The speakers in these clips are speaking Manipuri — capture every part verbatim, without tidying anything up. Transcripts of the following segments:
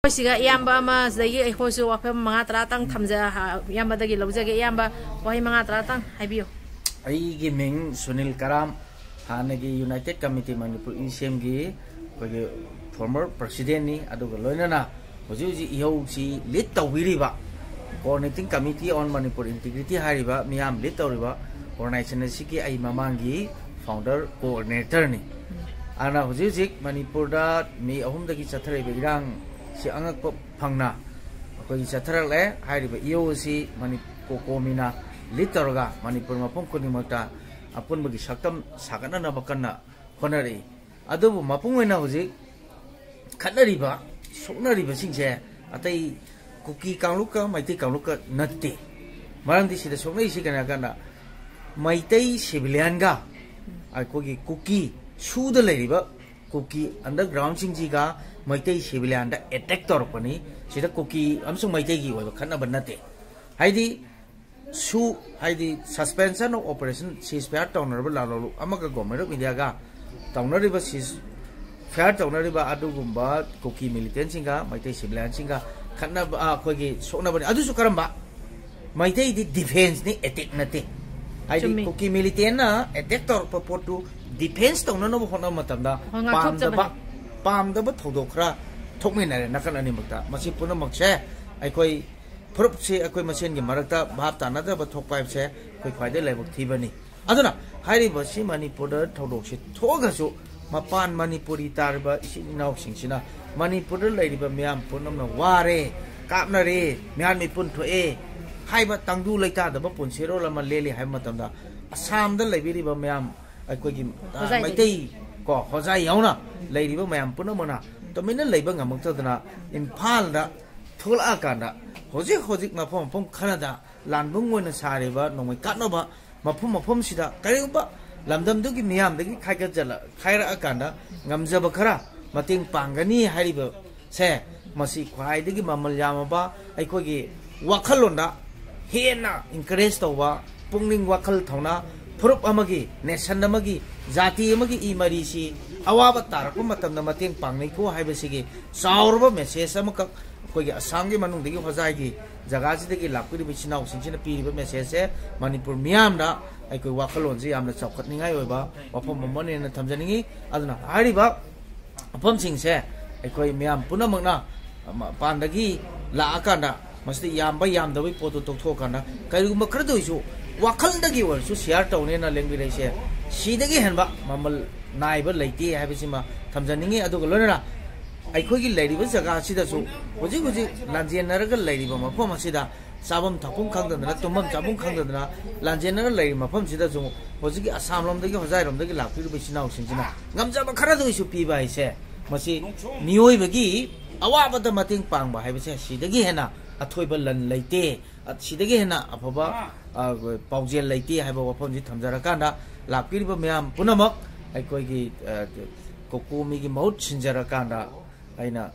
ꯑꯩꯈꯣꯏ ꯁꯤꯒ ꯏꯌꯥꯝꯕ ꯑꯃ, ꯁꯤꯗꯒꯤ ꯑꯩꯈꯣꯏꯁꯨ ꯋꯥꯐꯝ ꯃꯉꯥ ꯇꯔꯥꯇꯪ ꯊꯝꯖ-, ꯏꯌꯥꯝꯕꯗꯒꯤ ꯂꯧꯖꯒꯦ꯫ ꯏꯌꯥꯝꯕ, ꯋꯥꯍꯩ ꯃꯉꯥ ꯇꯔꯥꯇꯪ ꯍꯥꯏꯕꯤꯌꯨ꯫ ꯑꯩꯒꯤ ꯃꯤꯡ ꯁꯨꯅꯤꯜ ꯀꯔꯥꯝ, ꯍꯥꯟꯅꯒꯤ United Committee Manipur, ꯏ ꯁꯤ ꯑꯦꯝꯒꯤ ꯑꯩꯈꯣꯏꯒꯤ former presidentꯅꯤ꯫ ꯑꯗꯨꯒ ꯂꯣꯏꯅꯅ ꯍꯧꯖꯤꯛ ꯍꯧꯖꯤꯛ ꯏꯍꯧꯁꯤ lead ꯇꯧꯕꯤꯔꯤꯕ Coordinating Committee on Manipur Integrity ꯍꯥꯏꯔꯤꯕ ꯃꯤꯌꯥꯝ lead ꯇꯧꯔꯤꯕ organization ꯑꯁꯤꯒꯤ ꯑꯩ ꯃꯃꯥꯡꯒꯤ founder coordinatorꯅꯤ꯫ ꯑꯗꯨꯅ ꯍꯧꯖꯤꯛ ꯍꯧꯖꯤꯛ ꯃꯅꯤꯄꯨꯔꯗ ꯃꯦ ꯑꯍꯨꯝꯗꯒꯤ ꯆꯠꯊꯔꯛꯏꯕ ꯏꯔꯥꯡꯁꯤ ꯑꯉꯛꯄ ꯐꯪꯅ ꯑꯩꯈꯣꯏꯒꯤ ꯆꯠꯊꯔꯛꯂꯦ꯫ ꯍꯥꯏꯔꯤꯕ ꯏꯍꯧ ꯑꯁꯤ ꯃꯅꯤ-, ꯀꯣꯀꯣꯃꯤꯅ lead ꯇꯧꯔꯒ ꯃꯅꯤꯄꯨꯔ ꯃꯐꯝ ꯈꯨꯗꯤꯡꯃꯛꯇ ꯑꯄꯨꯟꯕꯒꯤ ꯁꯛꯇꯝ ꯁꯥꯒꯠꯅꯅꯕ ꯀꯟꯅ ꯍꯣꯠꯅꯔꯛꯏ꯫ ꯑꯗꯨꯕꯨ ꯃꯄꯨꯡ ꯑꯣꯏꯅ ꯍꯧꯖꯤꯛ ꯈꯠꯅꯔꯤꯕ, ꯁꯣꯛꯅꯔꯤꯕꯁꯤꯡꯁꯦ ꯑꯇꯩ ꯀꯨꯀꯤ ꯀꯥꯡꯂꯨꯞꯀ ꯃꯩꯇꯩ ꯀꯥꯡꯂꯨꯞꯀ ꯅꯠꯇꯦ꯫ ꯃꯔꯝꯗꯤ ꯁꯤꯗ ꯁꯣꯛꯅꯔꯤꯁꯤ ꯀꯩꯅꯣ ꯍꯥꯏ ꯀꯥꯟꯗ, ꯃꯩꯇꯩ civilianꯒ ꯑꯩꯈꯣꯏꯒꯤ ꯀꯨꯀꯤ ꯁꯨꯗ ꯂꯩꯔꯤꯕ ꯀꯨꯀꯤ undergroundꯁꯤꯡꯁꯤꯒ ꯃꯩꯇꯩ civilianꯗ attack ꯇꯧꯔꯛꯄꯅꯤ꯫ ꯁꯤꯗ ꯀꯨꯀꯤ ꯑꯃꯁꯨꯡ ꯃꯩꯇꯩꯒꯤ ꯑꯣꯏꯕ ꯈꯠꯅꯕ ꯅꯠꯇꯦ꯫ ꯍꯥꯏꯗꯤ ꯁꯨ, ꯍꯥꯏꯗꯤ suspension of operation, ceasefire ꯇꯧꯅꯔꯕ ꯂꯥꯂꯣꯡ ꯑꯃꯒ Government of Indiaꯒ ꯇꯧꯅꯔꯤꯕ ceasefire ꯇꯧꯅꯔꯤꯕ ꯑꯗꯨꯒꯨꯝꯕ ꯀꯨꯀꯤ militantꯁꯤꯡꯒ ꯃꯩꯇꯩ civilianꯁꯤꯡꯒ ꯈꯠꯅꯕ, ꯑ, ꯑꯩꯈꯣꯏꯒꯤ ꯁꯣꯛꯅꯕꯅꯤ꯫ ꯑꯗꯨꯁꯨ ꯀꯔꯝꯕ? ꯃꯩꯇꯩꯗꯤ defenceꯅꯤ, attack ꯅꯠꯇꯦ꯫ ꯍꯥꯏꯗꯤ ꯆꯨꯝꯃꯤ꯫ ꯀꯨꯀꯤ militantꯅ attack ꯇꯧꯔꯛꯄ ꯄꯣꯠꯇꯨ defence ꯇꯧꯅꯅꯕ ꯍꯣꯠꯅꯕ ꯃꯇꯝꯗ ꯍꯣꯏ, ꯄꯥꯝꯗꯕ, ꯉꯥꯛꯊꯣꯛꯆꯕꯅꯤ꯫ ꯄꯥꯝꯗꯕ ꯊꯧꯗꯣꯛ ꯈꯔ ꯊꯣꯛꯃꯤꯟꯅꯔꯦ ꯅꯥꯀꯟ ꯑꯅꯤꯃꯛꯇ꯫ ꯃꯁꯤ ꯄꯨꯝꯅꯃꯛꯁꯦ ꯑꯩꯈꯣꯏ ꯐꯨꯔꯨꯞꯁꯤ ꯑꯩꯈꯣꯏ ꯃꯁꯦꯟꯒꯤ ꯃꯔꯛꯇ ꯚꯥꯞ ꯇꯥꯅꯗꯕ ꯊꯣꯛꯄ ꯍꯥꯏꯕꯁꯦ ꯑꯩꯈꯣꯏ ꯈ꯭ꯋꯥꯏꯗꯒꯤ ꯂꯥꯏꯕꯛ ꯊꯤꯕꯅꯤ꯫ ꯑꯗꯨꯅ ꯍꯥꯏꯔꯤꯕꯁꯤ ꯃꯅꯤꯄꯨꯔꯗ ꯊꯧꯗꯣꯛꯁꯤ ꯊꯣꯛꯑꯒꯁꯨ ꯃꯄꯥꯟ ꯃꯅꯤꯄꯨꯔꯤ ꯇꯥꯔꯤꯕ ꯏꯆꯤꯟ ꯏꯅꯥꯎꯁꯤꯡꯁꯤꯅ ꯃꯅꯤꯄꯨꯔꯗ ꯂꯩꯔꯤꯕ ꯃꯤꯌꯥꯝ ꯄꯨꯝꯅꯃꯛꯅ ꯋꯥꯔꯦ, ꯀꯥꯞꯅꯔꯦ, ꯃꯤꯍꯥꯠ ꯃꯤꯄꯨꯟ ꯊꯣꯛꯑꯦ ꯍꯥꯏꯕ ꯇꯪꯗꯨ ꯂꯩꯇꯥꯗꯕ ꯄꯨꯟꯁꯤꯔꯣꯜ ꯑꯃ ꯂꯦꯜꯂꯤ ꯍꯥꯏꯕ ꯃꯇꯝꯗ, ꯑꯁꯥꯝꯗ ꯂꯩꯕꯤꯔꯤꯕ ꯃꯌꯥꯝ, ꯑꯩꯈꯣꯏꯒꯤ, ꯑ, ꯍꯣꯖꯥꯏꯗꯒꯤ꯫ ꯃꯩꯇꯩ ꯀꯣ, ꯍꯣꯖꯥꯏ ꯌꯥꯎꯅ ꯂꯩꯔꯤꯕ ꯃꯌꯥꯝ ꯄꯨꯝꯅꯃꯛꯅ ꯇꯨꯃꯤꯟꯅ ꯂꯩꯕ ꯉꯝꯃꯛꯇꯗꯅ ꯏꯝꯐꯥꯜꯗ ꯊꯣꯛꯂꯛꯑꯀꯥꯟꯗ ꯍꯧꯖꯤꯛ ꯍꯧꯖꯤꯛ ꯃꯐꯝ ꯃꯐꯝ ꯈꯔꯗ ꯂꯥꯟꯕꯨꯡ ꯑꯣꯏꯅ ꯁꯥꯔꯤꯕ ꯅꯣꯡꯃꯩ ꯀꯥꯞꯅꯕ ꯃꯐꯝ ꯃꯐꯝꯁꯤꯗ ꯀꯔꯤꯒꯨꯝꯕ ꯂꯝꯗꯝꯗꯨꯒꯤ ꯃꯤꯌꯥꯝꯗꯒꯤ ꯈꯥꯏꯒꯠꯆꯜꯂ-, ꯈꯥꯏꯔꯛꯑꯀꯥꯟꯗ ꯉꯝꯖꯕ ꯈꯔ ꯃꯇꯦꯡ ꯄꯥꯡꯒꯅꯤ ꯍꯥꯏꯔꯤꯕꯁꯦ, ꯃꯁꯤ ꯈ꯭ꯋꯥꯏꯗꯒꯤ ꯃꯃꯜ ꯌꯥꯝꯃꯕ ꯑꯩꯈꯣꯏꯒꯤ ꯋꯥꯈꯜꯂꯣꯟꯗ ꯍꯦꯟꯅ encourage ꯇꯧꯕ, ꯄꯨꯛꯅꯤꯡ ꯋꯥꯈꯜ ꯊꯧꯅꯥ, ꯐꯨꯔꯨꯞ ꯑꯃꯒꯤ, nation ꯑꯃꯒꯤ, ꯖꯥꯇꯤ ꯑꯃꯒꯤ ꯏ ꯃꯔꯤꯁꯤ ꯑꯋꯥꯕ ꯇꯥꯔꯛꯄ ꯃꯇꯝꯗ ꯃꯇꯦꯡ ꯄꯥꯡꯅꯩꯀꯣ ꯍꯥꯏꯕꯁꯤꯒꯤ ꯆꯥꯎꯔꯕ ꯃꯦꯁꯦꯖ ꯑꯃꯈꯛ ꯑꯩꯈꯣꯏꯒꯤ ꯑꯁꯥꯝꯒꯤ ꯃꯅꯨꯡꯗꯒꯤ ꯍꯣꯖꯥꯏꯒꯤ ꯖꯒꯥꯁꯤꯗꯒꯤ ꯂꯥꯛꯄꯤꯔꯤꯕ ꯏꯆꯤꯟ ꯏꯅꯥꯎꯁꯤꯡꯁꯤꯅ ꯄꯤꯔꯤꯕ ꯃꯦꯁꯦꯖꯁꯦ ꯃꯅꯤꯄꯨꯔ ꯃꯤꯌꯥꯝꯗ ꯑꯩꯈꯣꯏ ꯋꯥꯈꯜꯂꯣꯟꯁꯤ ꯌꯥꯝꯅ ꯆꯥꯎꯈꯠꯅꯤꯡꯉꯥꯏ ꯑꯣꯏꯕ ꯋꯥꯐꯝ ꯑꯃꯅꯦꯅ ꯊꯝꯖꯅꯤꯡꯉꯤ꯫ ꯑꯗꯨꯅ ꯍꯥꯏꯔꯤꯕ ꯋꯥꯐꯝꯁꯤꯡꯁꯦ ꯑꯩꯈꯣꯏ ꯃꯌꯥꯝ ꯄꯨꯝꯅꯃꯛꯅ ꯃꯄꯥꯟꯗꯒꯤ ꯂꯥꯛꯑꯀꯥꯟꯗ ꯃꯁꯤꯗ ꯌꯥꯝꯕ ꯌꯥꯝꯗꯕꯒꯤ ꯄꯣꯠꯇꯨ ꯇꯣꯛꯊꯣꯛꯑꯀꯥꯟꯗ ꯀꯔꯤꯒꯨꯝꯕ ꯈꯔꯗ ꯑꯣꯏꯔꯁꯨ ꯋꯥꯈꯜꯗꯒꯤ ꯑꯣꯏꯔꯁꯨ ꯁꯤꯌꯥꯔ ꯇꯧꯅꯦꯅ ꯂꯦꯡꯕꯤꯔꯛꯏꯁꯦ꯫ ꯁꯤꯗꯒꯤ ꯍꯦꯟꯕ ꯃꯃꯜ ꯅꯥꯏꯕ ꯂꯩꯇꯦ ꯍꯥꯏꯕꯁꯤꯃ ꯊꯝꯖꯅꯤꯡꯉꯤ꯫ ꯑꯗꯨꯒ ꯂꯣꯏꯅꯅ ꯑꯩꯈꯣꯏꯒꯤ ꯂꯩꯔꯤꯕ ꯖꯒꯥ ꯑꯁꯤꯗꯁꯨ ꯍꯧꯖꯤꯛ ꯍꯧꯖꯤꯛ ꯂꯥꯟꯖꯦꯟꯅꯔꯒ ꯂꯩꯔꯤꯕ ꯃꯐꯝ ꯑꯁꯤꯗ ꯆꯥꯐꯝ ꯊꯛꯐꯝ ꯈꯪꯗꯗꯅ, ꯇꯨꯝꯐꯝ ꯆꯥꯐꯝ ꯈꯪꯗꯗꯅ ꯂꯥꯟꯖꯦꯟꯅꯔ ꯂꯩꯔꯤꯕ ꯃꯐꯝꯁꯤꯗꯁꯨ ꯍꯧꯖꯤꯛꯀꯤ ꯑꯁꯥꯝ ꯂꯣꯝꯗꯒꯤ, ꯍꯣꯖꯥꯏꯔꯣꯝꯗꯒꯤ ꯂꯥꯛꯄꯤꯔꯤꯕ ꯏꯆꯤꯟ ꯏꯅꯥꯎꯁꯤꯡꯁꯤꯅ ꯉꯝꯖꯕ ꯈꯔꯗ ꯑꯣꯏꯁꯨ ꯄꯤꯕ ꯍꯥꯏꯁꯦ, ꯃꯁꯤ ꯃꯤꯑꯣꯏꯕꯒꯤ ꯑꯋꯥꯕꯗ ꯃꯇꯦꯡ ꯄꯥꯡꯕ ꯍꯥꯏꯕꯁꯦ ꯁꯤꯗꯒꯤ ꯍꯦꯟꯅ ꯑꯊꯣꯏꯕ ꯂꯟ ꯂꯩꯇꯦ, ꯁꯤꯗꯒꯤ ꯍꯦꯟꯅ ꯑꯐꯕ, ꯑ, ꯄꯥꯎꯖꯦꯜ ꯂꯩꯇꯦ ꯍꯥꯏꯕ ꯋꯥꯐꯝꯁꯤ ꯊꯝꯖꯔꯀꯥꯟꯗ, ꯂꯥꯛꯄꯤꯔꯤꯕ ꯃꯌꯥꯝ ꯄꯨꯝꯅꯃꯛ ꯑꯩꯈꯣꯏꯒꯤ, ꯑ, ꯀꯣꯀꯣꯃꯤꯒꯤ ꯃꯍꯨꯠ ꯁꯤꯟꯖꯔꯀꯥꯟꯗ ꯑꯩꯅ,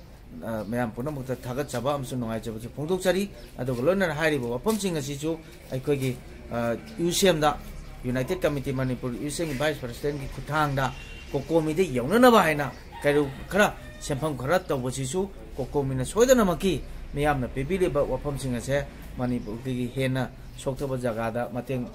ꯑ, ꯃꯌꯥꯝ ꯄꯨꯝꯅꯃꯛꯇ ꯊꯥꯒꯠꯆꯕ ꯑꯃꯁꯨꯡ ꯅꯨꯡꯉꯥꯏꯖꯕꯁꯨ ꯐꯣꯡꯗꯣꯛꯆꯔꯤ꯫ ꯑꯗꯨꯒ ꯂꯣꯏꯅꯅ ꯍꯥꯏꯔꯤꯕ ꯋꯥꯐꯝꯁꯤꯡ ꯑꯁꯤꯁꯨ ꯑꯩꯈꯣꯏꯒꯤ, ꯑ, ꯌꯨꯁꯦꯝꯗ, ꯌꯨꯅꯥꯏꯇꯦꯠ ꯀꯃꯤꯇꯤ ꯃꯅꯤꯄꯨꯔ ꯌꯨꯁꯦꯝꯒꯤ ꯚꯥꯏꯁ ꯄ꯭ꯔꯁꯤꯗꯦꯟꯒꯤ ꯈꯨꯠꯊꯥꯡꯗ ꯀꯣꯀꯣꯃꯤꯗ ꯌꯧꯅꯅꯕ ꯍꯥꯏꯅ ꯀꯩꯔꯨ ꯈꯔ ꯁꯦꯟꯐꯝ ꯈꯔ ꯇꯧꯕꯁꯤꯁꯨ ꯀꯣꯀꯣꯃꯤꯅ ꯁꯣꯏꯗꯅꯃꯛꯀꯤ ꯃꯤꯌꯥꯝꯅ ꯄꯤꯕꯤꯔꯤꯕ ꯋꯥꯐꯝꯁꯤꯡ ꯑꯁꯦ ꯃꯅꯤꯄꯨꯔꯒꯤ ꯍꯦꯟꯅ ꯁꯣꯛꯊꯕ ꯖꯒꯥꯗ ꯃꯇꯦꯡ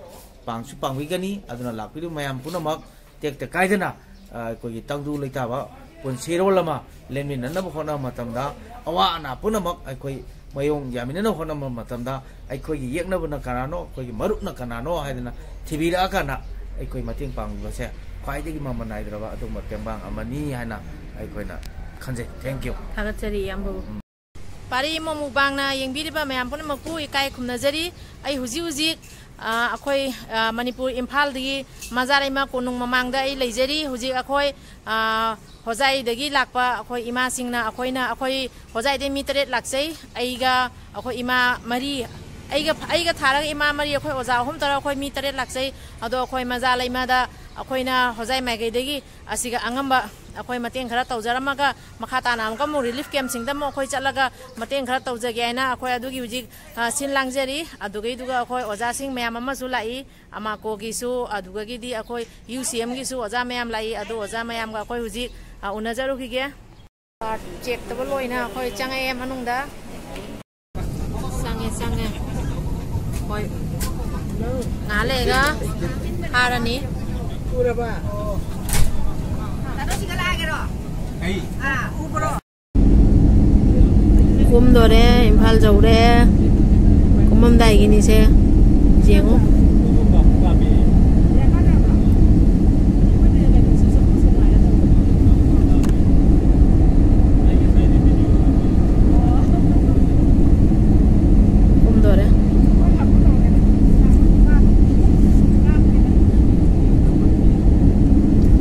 ꯄꯥꯡꯁꯨ ꯄꯥꯡꯕꯤꯒꯅꯤ꯫ ꯑꯗꯨꯅ ꯂꯥꯛꯄꯤꯔꯤꯕ ꯃꯌꯥꯝ ꯄꯨꯝꯅꯃꯛ ꯇꯦꯛꯇ ꯀꯥꯏꯗꯅ, ꯑ, ꯑꯩꯈꯣꯏꯒꯤ ꯇꯪꯗꯨ ꯂꯩꯇꯥꯕ ꯄꯨꯟꯁꯤꯔꯣꯜ ꯑꯃ ꯂꯦꯟꯃꯤꯟꯅꯅꯕ ꯍꯣꯠꯅꯕ ꯃꯇꯝꯗ, ꯑꯋꯥ ꯑꯅꯥ ꯄꯨꯝꯅꯃꯛ ꯑꯩꯈꯣꯏ ꯃꯌꯣꯡ ꯌꯥꯃꯤꯟꯅꯅꯕ ꯍꯣꯠꯅꯕ ꯃꯇꯝꯗ, ꯑꯩꯈꯣꯏꯒꯤ ꯌꯦꯛꯅꯕꯅ ꯀꯅꯥꯅꯣ, ꯑꯩꯈꯣꯏꯒꯤ ꯃꯔꯨꯞꯅ ꯀꯅꯥꯅꯣ ꯍꯥꯏꯗꯅ ꯊꯤꯕꯤꯔꯛꯑꯀꯥꯟꯗ ꯑꯩꯈꯣꯏ ꯃꯇꯦꯡ ꯄꯥꯡꯕꯁꯦ ꯈ꯭ꯋꯥꯏꯗꯒꯤ ꯃꯃꯜ ꯅꯥꯏꯗ꯭ꯔꯕ ꯑꯗꯨꯒꯨꯝꯕ ꯇꯦꯡꯕꯥꯡ ꯑꯃꯅꯤ ꯍꯥꯏꯅ ꯑꯩꯈꯣꯏꯅ ꯈꯟꯖꯩ꯫ Thank you꯫ ꯊꯥꯒꯠꯆꯔꯤ ꯏꯌꯥꯝꯕꯕꯨ꯫ ꯄꯥꯔꯤ ꯏꯃꯣ ꯃꯨꯛꯕꯥꯡꯅ ꯌꯦꯡꯕꯤꯔꯤꯕ ꯃꯌꯥꯝ ꯄꯨꯝꯅꯃꯛꯄꯨ ꯏꯀꯥꯏ ꯈꯨꯝꯅꯖꯔꯤ꯫ ꯑꯩ ꯍꯧꯖꯤꯛ ꯍꯧꯖꯤꯛ, ꯑ, ꯑꯩꯈꯣꯏ, ꯑ, ꯃꯅꯤꯄꯨꯔ ꯏꯝꯐꯥꯜꯗꯒꯤ ꯃꯖꯥ ꯂꯩꯃ ꯀꯣꯅꯨꯡ ꯃꯃꯥꯡꯗ ꯑꯩ ꯂꯩꯖꯔꯤ꯫ ꯍꯧꯖꯤꯛ ꯑꯩꯈꯣꯏ, ꯑ, ꯍꯣꯖꯥꯏꯗꯒꯤ ꯂꯥꯛꯄ ꯑꯩꯈꯣꯏ ꯏꯃꯥꯁꯤꯡꯅ, ꯑꯩꯈꯣꯏꯅ, ꯑꯩꯈꯣꯏ ꯍꯣꯖꯥꯏꯗꯒꯤ ꯃꯤ ꯇꯔꯦꯠ ꯂꯥꯛꯆꯩ꯫ ꯑꯩꯒ ꯑꯩꯈꯣꯏ ꯏꯃꯥ ꯃꯔꯤ, ꯑꯩꯒ, ꯑꯩꯒ ꯊꯥꯔꯒ ꯏꯃꯥ ꯃꯔꯤ, ꯑꯩꯈꯣꯏ ꯑꯣꯖꯥ ꯑꯍꯨꯝ ꯇꯧꯔꯒ ꯑꯩꯈꯣꯏ ꯃꯤ ꯇꯔꯦꯠ ꯂꯥꯛꯆꯩ꯫ ꯑꯗꯣ ꯑꯩꯈꯣꯏ ꯃꯖꯥ ꯂꯩꯃꯗ ꯑꯩꯈꯣꯏꯅ ꯍꯣꯖꯥꯏ ꯃꯥꯏꯀꯩꯗꯒꯤ ꯑꯁꯤꯒ ꯑꯉꯝꯕ ꯑꯩꯈꯣꯏ ꯃꯇꯦꯡ ꯈꯔ ꯇꯧꯖꯔꯝꯃꯒ ꯃꯈꯥ ꯇꯥꯅ ꯑꯃꯨꯛꯀ ꯑꯃꯨꯛ relief camp ꯁꯤꯡꯗ ꯑꯃꯨꯛ ꯑꯩꯈꯣꯏ ꯆꯠꯂꯒ ꯃꯇꯦꯡ ꯈꯔ ꯇꯧꯖꯒꯦ ꯍꯥꯏꯅ ꯑꯩꯈꯣꯏ ꯑꯗꯨꯒꯤ ꯍꯧꯖꯤꯛ, ꯑ, ꯁꯤꯟ ꯂꯥꯡꯖꯔꯤ꯫ ꯑꯗꯨꯒꯤꯗꯨꯒ ꯑꯩꯈꯣꯏ ꯑꯣꯖꯥꯁꯤꯡ ꯃꯌꯥꯝ ꯑꯃꯁꯨ ꯂꯥꯛꯏ, ꯑꯃꯥꯀꯣꯒꯤꯁꯨ, ꯑꯗꯨꯗꯒꯤꯗꯤ ꯑꯩꯈꯣꯏ U C M ꯒꯤꯁꯨ ꯑꯣꯖꯥ ꯃꯌꯥꯝ ꯂꯥꯛꯏ꯫ ꯑꯗꯨ ꯑꯣꯖꯥ ꯃꯌꯥꯝꯒ ꯑꯩꯈꯣꯏ ꯍꯧꯖꯤꯛ, ꯑ, ꯎꯅꯖꯔꯨꯈꯤꯒꯦ꯫ Card check ꯇꯧꯕ ꯂꯣꯏꯅ ꯑꯩꯈꯣꯏ ꯆꯪꯉꯛꯑꯦ ꯃꯅꯨꯡꯗ꯫ ꯆꯪꯉꯦ, ꯆꯪꯉꯦ꯫ ꯍꯣꯏ꯫ ꯉꯥꯏꯍꯥꯛ ꯂꯩꯔꯒ ꯐꯥꯔꯅꯤ꯫ ꯀꯨꯝꯗꯣꯔꯦ, ꯏꯝꯐꯥꯜ ꯌꯧꯔꯦ꯫ ꯀꯨꯝꯃꯝꯗꯥꯏꯒꯤꯅꯤꯁꯦ꯫ ꯌꯦꯡꯉꯨ꯫ ꯀꯨꯝꯗꯣꯔꯦ꯫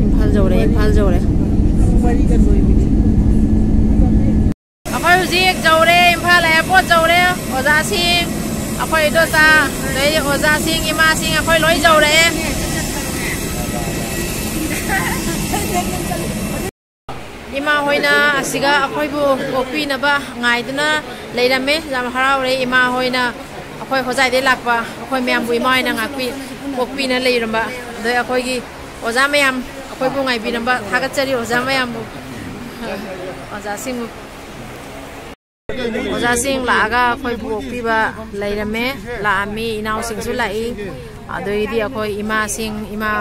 ꯏꯝꯐꯥꯜ ꯌꯧꯔꯦ, ꯏꯝꯐꯥꯜ ꯌꯧꯔꯦ꯫ ꯑꯩꯈꯣꯏ ꯍꯧꯖꯤꯛ ꯌꯧꯔꯦ, ꯏꯝꯐꯥꯜ airport ꯌꯧꯔꯦ꯫ ꯑꯣꯖꯥꯁꯤꯡ, ꯑꯩꯈꯣꯏ ꯏꯗꯣꯆꯥ, ꯑꯗꯩ ꯑꯣꯖꯥꯁꯤꯡ, ꯏꯃꯥꯁꯤꯡ, ꯑꯩꯈꯣꯏ ꯂꯣꯏ ꯌꯧꯔꯛꯑꯦ꯫ ꯏꯃꯥ ꯍꯣꯏꯅ ꯑꯁꯤꯒ ꯑꯩꯈꯣꯏꯕꯨ ꯑꯣꯛꯄꯤꯅꯕ ꯉꯥꯏꯗꯨꯅ ꯂꯩꯔꯝꯃꯦ꯫ ꯌꯥꯝ ꯍꯔꯥꯎꯔꯦ ꯏꯃꯥ ꯍꯣꯏꯅ ꯑꯩꯈꯣꯏ ꯍꯣꯖꯥꯏꯗꯩ ꯂꯥꯛꯄ ꯑꯩꯈꯣꯏ ꯃꯌꯥꯝꯕꯨ ꯏꯃꯥ ꯍꯣꯏꯅ ꯉꯥꯛꯄꯤ, ꯑꯣꯛꯄꯤꯅ ꯂꯩꯔꯝꯕ꯫ ꯑꯗꯩ ꯑꯩꯈꯣꯏꯒꯤ ꯑꯣꯖꯥ ꯃꯌꯥꯝ ꯑꯩꯈꯣꯏꯕꯨ ꯉꯥꯏꯕꯤꯔꯝꯕ ꯊꯥꯒꯠꯆꯔꯤ ꯑꯣꯖꯥ ꯃꯌꯥꯝꯕꯨ꯫ ꯑꯣꯖꯥꯁꯤꯡꯕꯨ꯫ ꯑꯣꯖꯥꯁꯤꯡ ꯂꯥꯛꯑꯒ ꯑꯩꯈꯣꯏꯕꯨ ꯑꯣꯛꯄꯤꯕ ꯂꯩꯔꯝꯃꯦ, ꯂꯥꯛꯑꯝꯃꯤ, ꯏꯅꯥꯎꯁꯤꯡꯁꯨ ꯂꯥꯛꯏ꯫ ꯑꯗꯨꯗꯒꯤꯗꯤ ꯑꯩꯈꯣꯏ ꯏꯃꯥꯁꯤꯡ, ꯏꯃꯥ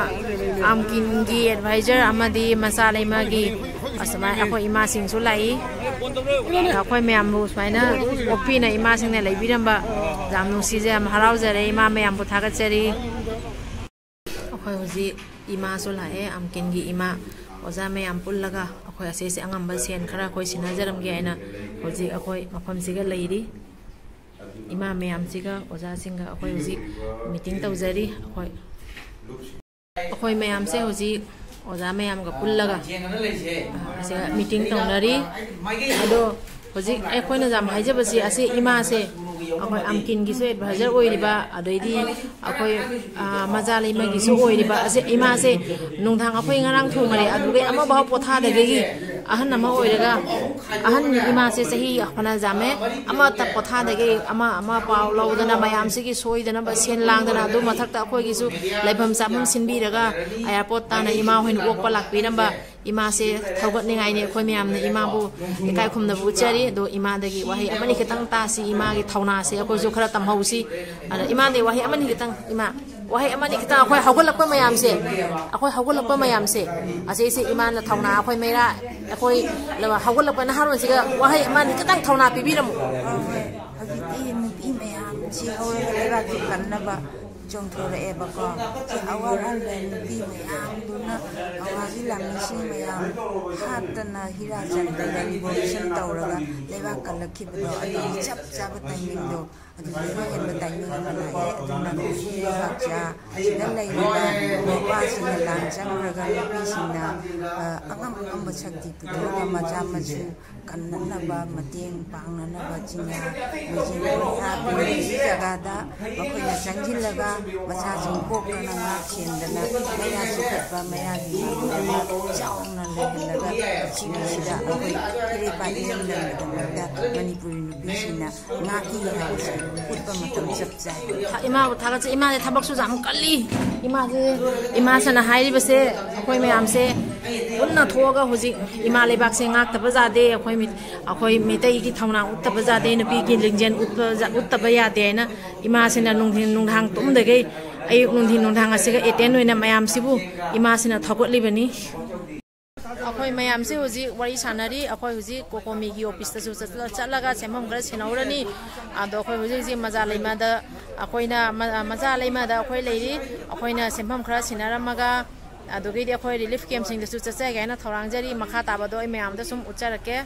ꯑꯝꯀꯤꯟꯒꯤ advisor ꯑꯃꯗꯤ ꯃꯆꯥ ꯂꯩꯃꯒꯤ ꯑꯁꯨꯃꯥꯏꯅ ꯑꯩꯈꯣꯏ ꯏꯃꯥꯁꯤꯡꯁꯨ ꯂꯥꯛꯏ꯫ ꯑꯩꯈꯣꯏ ꯃꯌꯥꯝꯕꯨ ꯁꯨꯃꯥꯏꯅ ꯑꯣꯛꯄꯤꯅ ꯏꯃꯥꯁꯤꯡꯅ ꯂꯩꯕꯤꯔꯝꯕ ꯌꯥꯝ ꯅꯨꯡꯁꯤꯖꯩ, ꯌꯥꯝ ꯍꯔꯥꯎꯖꯔꯦ꯫ ꯏꯃꯥ ꯃꯌꯥꯝꯕꯨ ꯊꯥꯒꯠꯆꯔꯤ꯫ ꯑꯩꯈꯣꯏ ꯍꯧꯖꯤꯛ ꯏꯃꯥꯁꯨ ꯂꯥꯛꯑꯦ, ꯑꯝꯀꯤꯟꯒꯤ ꯏꯃꯥ꯫ ꯑꯣꯖꯥ ꯃꯌꯥꯝ ꯄꯨꯜꯂꯒ ꯑꯩꯈꯣꯏ ꯑꯁꯤꯁꯦ ꯑꯉꯝꯕ ꯁꯦꯟ ꯈꯔ ꯑꯩꯈꯣꯏ ꯁꯤꯟꯅꯖꯔꯝꯒꯦ ꯍꯥꯏꯅ ꯍꯧꯖꯤꯛ ꯑꯩꯈꯣꯏ ꯃꯐꯝꯁꯤꯒ ꯂꯩꯔꯤ꯫ ꯏꯃꯥ ꯃꯌꯥꯝꯁꯤꯒ ꯑꯣꯖꯥꯁꯤꯡꯒ ꯑꯩꯈꯣꯏ ꯍꯧꯖꯤꯛ meeting ꯇꯧꯖꯔꯤ꯫ ꯑꯩꯈꯣꯏ, ꯑꯩꯈꯣꯏ ꯃꯌꯥꯝꯁꯦ ꯍꯧꯖꯤꯛ ꯑꯣꯖꯥ ꯃꯌꯥꯝꯒ ꯄꯨꯜꯂꯒ, ꯑ, ꯑꯁꯤꯗ meeting ꯇꯧꯅꯔꯤ꯫ ꯑꯗꯣ ꯍꯧꯖꯤꯛ ꯑꯩꯈꯣꯏꯅ ꯌꯥꯝ ꯍꯥꯏꯖꯕꯁꯤ ꯑꯁꯤ ꯏꯃꯥꯁꯦ ꯑꯩꯈꯣꯏ ꯑꯝꯀꯤꯟꯒꯤꯁꯨ ꯑꯦꯗꯚꯥꯏꯖꯔ ꯑꯣꯏꯔꯤꯕ, ꯑꯗꯩꯗꯤ ꯑꯩꯈꯣꯏ, ꯑ, ꯃꯖꯥ ꯂꯩꯃꯒꯤꯁꯨ ꯑꯣꯏꯔꯤꯕ ꯑꯁꯦ, ꯏꯃꯥꯁꯦ ꯅꯨꯡꯗꯥꯡ ꯑꯩꯈꯣꯏ ꯉꯔꯥꯡ ꯊꯣꯡꯉꯔꯦ, ꯑꯗꯨꯒꯩ ꯑꯃꯐꯥꯎ ꯄꯣꯊꯥꯗꯒꯩ ꯑꯍꯟ ꯑꯃ ꯑꯣꯏꯔꯒ, ꯑꯍꯟ ꯏꯃꯥꯁꯦ ꯆꯍꯤ ꯐꯅ ꯌꯥꯝꯃꯦ, ꯑꯃꯠꯇ ꯄꯣꯊꯥꯗꯒꯩ ꯑꯃ ꯑꯃ ꯄꯥꯎ ꯂꯧꯗꯅ, ꯃꯌꯥꯝꯁꯤꯒꯤ ꯁꯣꯏꯗꯅꯕ ꯁꯦꯟ ꯂꯥꯡꯗꯅ, ꯑꯗꯨ ꯃꯊꯛꯇ ꯑꯩꯈꯣꯏꯒꯤꯁꯨ ꯂꯩꯐꯝ ꯆꯥꯐꯝ ꯁꯤꯟꯕꯤꯔꯒ, ꯑꯦꯌꯥꯔꯄꯣꯔꯠ ꯇꯥꯅ ꯏꯃꯥ ꯍꯣꯏꯅ ꯑꯣꯛꯄ ꯂꯥꯛꯄꯤꯔꯝꯕ ꯏꯃꯥꯁꯦ ꯊꯧꯒꯠꯅꯤꯡꯉꯥꯏꯅꯤ꯫ ꯑꯩꯈꯣꯏ ꯃꯌꯥꯝꯅ ꯏꯃꯥꯕꯨ ꯏꯀꯥꯏ ꯈꯨꯝꯅꯕ ꯎꯠꯆꯔꯤ꯫ ꯑꯗꯣ ꯏꯃꯥꯗꯒꯤ ꯋꯥꯍꯩ ꯑꯃꯅꯤ ꯈꯤꯇꯪ ꯇꯥꯁꯤ, ꯏꯃꯥꯒꯤ ꯊꯧꯅꯥꯁꯦ ꯑꯩꯈꯣꯏꯁꯨ ꯈꯔ ꯇꯝꯍꯧꯁꯤ꯫ ꯑꯗ ꯏꯃꯥꯗꯒꯤ ꯋꯥꯍꯩ ꯑꯃꯅꯤ ꯈꯤꯇꯪ, ꯏꯃꯥ, ꯋꯥꯍꯩ ꯑꯃꯅꯤ ꯈꯤꯇꯪ, ꯑꯩꯈꯣꯏ ꯍꯧꯒꯠꯂꯛꯄ ꯃꯌꯥꯝꯁꯦ, ꯑꯩꯈꯣꯏ ꯍꯧꯒꯠꯂꯛꯄ ꯃꯌꯥꯝꯁꯦ, ꯑꯁꯤꯁꯦ ꯏꯃꯥꯅ ꯊꯧꯅꯥ, ꯑꯩꯈꯣꯏ ꯃꯩꯔꯥ, ꯑꯩꯈꯣꯏ ꯍꯧꯒꯠꯂꯛꯄ ꯅꯍꯥꯔꯣꯟꯁꯤꯒ ꯋꯥꯍꯩ ꯑꯃꯅꯤ ꯈꯤꯇꯪ ꯊꯧꯅꯥ ꯄꯤꯕꯤꯔꯝꯃꯨ꯫ ꯍꯧꯖꯤꯛꯇꯤ ꯅꯨꯄꯤ ꯃꯌꯥꯝꯁꯤ ꯍꯧꯔꯒ ꯂꯩꯕꯥꯛꯀꯤ ꯀꯟꯅꯕ ꯆꯣꯡꯊꯣꯔꯛꯑꯦꯕꯀꯣ꯫ ꯁꯤ ꯑꯋꯥꯔ ꯑꯜꯗ ꯅꯨꯄꯤ ꯃꯌꯥꯝꯗꯨꯅ, ꯑꯋꯥꯒꯤ ꯂꯥꯟꯃꯤꯁꯤꯡ ꯃꯌꯥꯝ ꯍꯥꯠꯇꯅ, ꯍꯤꯔꯥ ꯆꯟꯗꯅ, ꯔꯤꯚꯣꯂꯨꯁꯟ ꯇꯧꯔꯒ ꯂꯩꯕꯥꯛ ꯀꯜꯂꯛꯈꯤꯕꯗꯣ, ꯑꯗꯨꯒꯤ ꯆꯞ ꯆꯥꯕ ꯇꯥꯏꯃꯤꯡꯗꯣ, ꯑꯗꯨꯗꯒꯤ ꯍꯦꯟꯕ ꯇꯥꯏꯃꯤꯡ ꯑꯃ ꯂꯥꯛꯑꯦ꯫ ꯑꯗꯨꯅ ꯂꯩꯕꯥꯛꯆꯥ ꯁꯤꯗ ꯂꯩꯔꯤꯕ ꯅꯨꯄꯥꯁꯤꯡꯅ ꯂꯥꯟ ꯆꯪꯈ꯭ꯔꯒ ꯅꯨꯄꯤꯁꯤꯡꯅ, ꯑ, ꯑꯉꯝ ꯑꯉꯝꯕ ꯁꯛꯇꯤ ꯄꯨꯊꯣꯛꯑꯒ ꯃꯆꯥ ꯃꯁꯨ ꯀꯟꯅꯅꯕ, ꯃꯇꯦꯡ ꯄꯥꯡꯅꯅꯕ ꯆꯤꯡꯌꯥ ꯃꯩꯖꯤꯡ ꯀꯣꯏꯊꯥ ꯄꯤꯔꯤꯕ ꯖꯒꯥꯗ ꯃꯈꯣꯏꯅ ꯆꯪꯁꯤꯜꯂꯒ ꯃꯆꯥꯁꯤꯡ ꯄꯣꯛꯇꯅ ꯉꯥꯛ ꯁꯦꯟꯗꯅ ꯃꯩꯔꯥ ꯆꯤꯡꯈꯠꯄ, ꯃꯩꯔꯥꯒꯤ ꯃꯔꯨ ꯑꯃ ꯆꯥꯎꯅ ꯂꯩꯍꯜꯂꯒ ꯄ꯭ꯔꯤꯊꯤꯕꯤꯁꯤꯗ ꯑꯩꯈꯣꯏ ꯏꯔꯩꯄꯥꯛ ꯏꯔꯝꯗꯝꯒꯤꯗꯃꯛꯇ ꯃꯅꯤꯄꯨꯔꯤ ꯅꯨꯄꯤꯁꯤꯡꯅ ꯉꯥꯛꯏ ꯍꯥꯏꯕꯁꯦ ꯎꯠꯄ ꯃꯇꯝ ꯆꯞ ꯆꯥꯏ꯫ ꯏꯃꯥꯕꯨ ꯊꯥꯒꯠꯆꯩ꯫ ꯏꯃꯥꯁꯦ ꯊꯕꯛꯁꯨ ꯌꯥꯝ ꯀꯜꯂꯤ꯫ ꯏꯃꯥꯁꯦ, ꯏꯃꯥꯁꯤꯅ ꯍꯥꯏꯔꯤꯕꯁꯦ, ꯑꯩꯈꯣꯏ ꯃꯌꯥꯝꯁꯦ ꯄꯨꯟꯅ ꯊꯣꯛꯑꯒ ꯍꯧꯖꯤꯛ ꯏꯃꯥ ꯂꯩꯕꯥꯛꯁꯦ ꯉꯥꯛꯇꯕ ꯌꯥꯗꯦ꯫ ꯑꯩꯈꯣꯏ ꯃꯤ-, ꯑꯩꯈꯣꯏ ꯃꯤꯇꯩꯒꯤ ꯊꯧꯅꯥ ꯎꯠꯇꯕ ꯌꯥꯗꯦ, ꯅꯨꯄꯤꯒꯤ ꯂꯤꯡꯖꯦꯜ ꯎꯠꯄ ꯖ-, ꯎꯠꯇꯕ ꯌꯥꯗꯦ ꯍꯥꯏꯅ ꯏꯃꯥꯁꯤꯅ ꯅꯨꯡꯊꯤꯟ ꯅꯨꯡꯗꯥꯡ ꯇꯨꯝꯗꯈꯩ ꯑꯌꯨꯛ ꯅꯨꯡꯊꯤꯟ ꯅꯨꯡꯗꯥꯡ ꯑꯁꯤꯒ ꯑꯦꯇꯦꯟ ꯑꯣꯏꯅ ꯃꯌꯥꯝꯁꯤꯕꯨ ꯏꯃꯥꯁꯤꯅ ꯊꯧꯒꯠꯂꯤꯕꯅꯤ꯫ ꯑꯩꯈꯣꯏ ꯃꯌꯥꯝꯁꯦ ꯍꯧꯖꯤꯛ ꯋꯥꯔꯤ ꯁꯥꯟꯅꯔꯤ꯫ ꯑꯩꯈꯣꯏ ꯍꯧꯖꯤꯛ ꯀꯣꯀꯣꯃꯤꯒꯤ ꯑꯣꯐꯤꯁꯇꯁꯨ ꯆꯠꯂ-, ꯆꯠꯂꯒ ꯁꯦꯟꯐꯝ ꯈꯔ ꯁꯤꯟꯍꯧꯔꯅꯤ꯫ ꯑꯗꯣ ꯑꯩꯈꯣꯏ ꯍꯧꯖꯤꯛ ꯍꯧꯖꯤꯛ ꯃꯖꯥ ꯂꯩꯃꯗ, ꯑꯩꯈꯣꯏꯅ ꯃ-, ꯃꯖꯥ ꯂꯩꯃꯗ ꯑꯩꯈꯣꯏ ꯂꯩꯔꯤ꯫ ꯑꯩꯈꯣꯏꯅ ꯁꯦꯟꯐꯝ ꯈꯔ ꯁꯤꯟꯅꯔꯝꯃꯒ, ꯑꯗꯨꯗꯒꯤꯗꯤ ꯑꯩꯈꯣꯏ ꯔꯤꯂꯤꯐ ꯀꯦꯝꯞꯁꯤꯡꯗꯁꯨ ꯆꯠꯆꯒꯦ ꯍꯥꯏꯅ ꯊꯧꯔꯥꯡꯖꯔꯤ꯫ ꯃꯈꯥ ꯇꯥꯕꯗꯣ ꯑꯩ ꯃꯌꯥꯝꯗ ꯁꯨꯝ ꯎꯠꯆꯔꯛꯀꯦ꯫